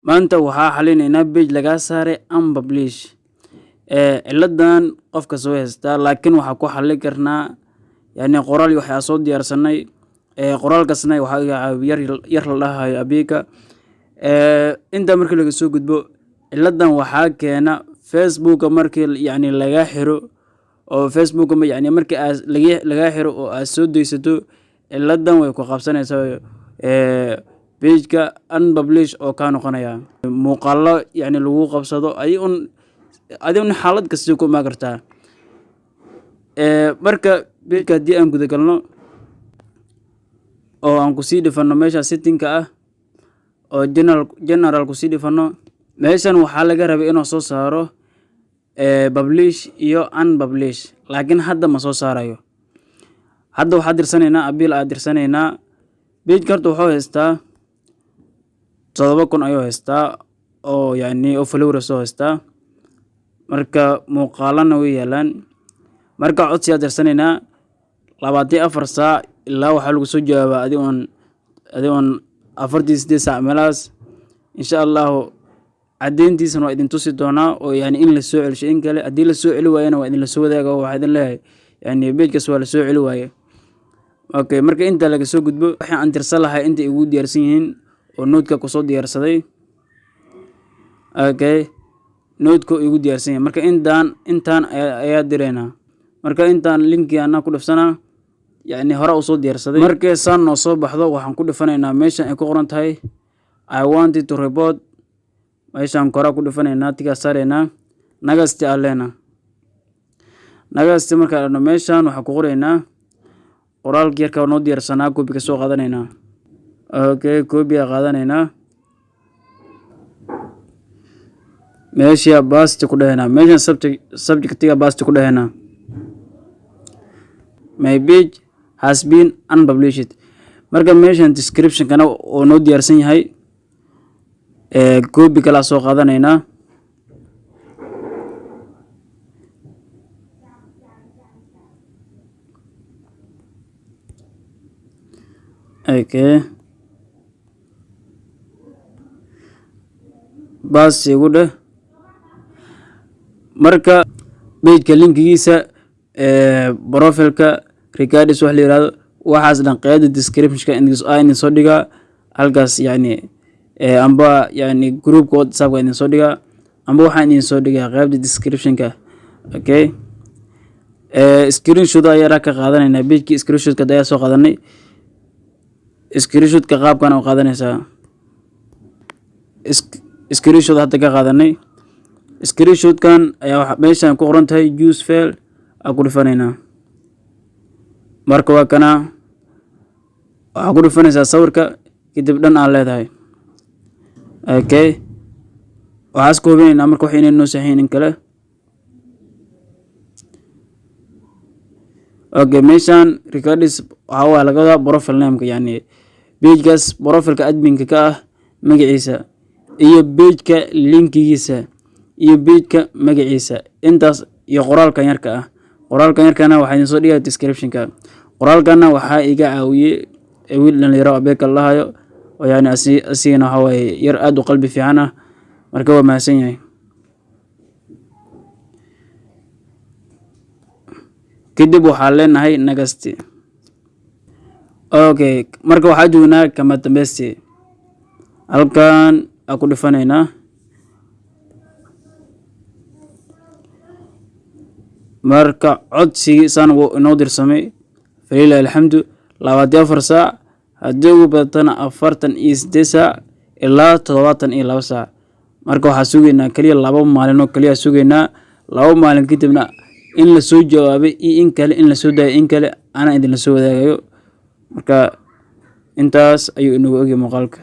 Maanta waxaa xalinaynaa page lagaa saaray unpublish. Ciladan qofka soo haystaa, laakiin waxaa ku xalin karnaa yani qoraal waxaa soo diyaarsanay. Qoraalkaasna waxaa iga caawiya yar la dhahayo Abika. Intaa markii laga soo gudbo, ciladan waxaa keena Facebooka markii yani laga xiro oo Facebook yani markii aad laga xiro oo aad soo daysato, ciladan way ku qabsanaysaa. Page-ka unpublish oo kaa noqonaya, muuqaalo yani lagu qabsado, adi un adi un xaalad kasta ku imaan kartaa. Marka page-ka haddii aan guda galno oo aan kusii dhifano meesha setting-ka ah oo general kusii dhifano, meeshan waxaa laga rabay inuu soo saaro publish iyo unpublish, laakiin hadda ma soo saarayo. Hadda waxaa dirsanaynaa appeal aa dirsanaynaa. Page-ka horta wuxuu haystaa 7000 ayuu haystaa oo yani oo followers oo haystaa. Marka muuqaalana way yaalaan. Marka codsi aa dirsanaynaa, 24 saac ilaa waxaa lagu soo jawaabaa adi un 48 saac meelahaas, insha Allahu. Caddeyntiisana waa idin tusi doonaa oo yani in la soo celsho in kale. Haddii la soo celi waayana, waa idin la soo wadaaga oo waxaa idin leeyahay yani page-kaas waa la soo celi waaye. Okay, marka inta laga soo gudbo, waxaan aan dirsan lahay intay igu diyaarsan yihiin oo note-ka kusoo diyaarsaday. Okay, note-ka igu diyaarsan yahay. Marka intaan ayaa diraynaa. Marka intaan link-i anaa ku dhifsanaa, yani hore usoo diyaarsaday. Markay saan noo soo baxdo, waxaan ku dhifanaynaa meeshan ay ku qoran tahay "I wanted to report". Meeshaan koraa ku dhifanaynaa, tick-gaa saaraynaa, next-i aan leenaa. Next-i markaan dhahno, meeshan waxaan ku qoraynaa qoraalka yarka noo diyaarsanaa. Copy ka soo qaadanaynaa. Okay, copy aa qaadanaynaa, meesha paste ku dhehenaa, meeshan subject-iga paste ku dhehenaa, "My page has been unpublished". Marka meeshan description-kana oo noo diyaarsan yahay, copy kalaa soo qaadanaynaa. Okay, paste igu dheh. Marka page-ka link-igiisa, profile-ka, regards wax la yirahdo, waxaas dhan qeybta description-ka idin soo dhigaa halkaas, yani amba yani group-ka WhatsApp-ka idin soo dhigaa, amba waxaan idin soo dhigaa qeybta description-ka. Okay, screenshot ayaa ka qaadanaynaa page-kii. Screenshot-ka ayaa soo qaadanay. Screenshot-ka qaabkan oo qaadanaysaa. Screenshot hadda ka qaadanay. Screenshot-kan ayaa waxa meeshan ku qoran tahay "Choose file" aa ku dhifanaynaa. Marka waa kana, waxaa ku dhifanaysaa sawirka, kadib dhan aan leedahay. Okay, waxaa iska hubinaynaa marka wax inay noo saxiin in kale. Okay, meeshan regards waxaa waa laga wadaa profile name-ka, yani page-kaas profile-ka admin-ka ka ah magaciisa, iyo page-ka link-igiisa, iyo page-ka magaciisa, intaas iyo qoraalkan yarka ah. Qoraalkan yarkana waxaa idin soo dhigaya description-ka. Qoraalkana waxaa iga caawiyey wiil dhalinyaro Abeeka la dhahayo oo yani asigana waxaa waaye yar aada u qalbi fiican ah. Marka waa mahadsan yahay. Kadib waxaan leenahay next. Okay, marka waxaa joognaa kama dambeysti. Halkan aa ku dhifanaynaa. Marka codsigii saan wuu inoo dirsamay, falilahi alxamdu. 24 saac, haddii ugu badatana 48 saac ilaa 72 saac. Marka waxaa sugaynaa keliya 2 maalin oo keliya sugaynaa. 2 maalin kadibna in lasoo jawaabay iyo in kale, in lasoo daayay in kale, anaa idinla soo wadaagayo. Marka intaas ayuu inagu ogyahay muuqaalka.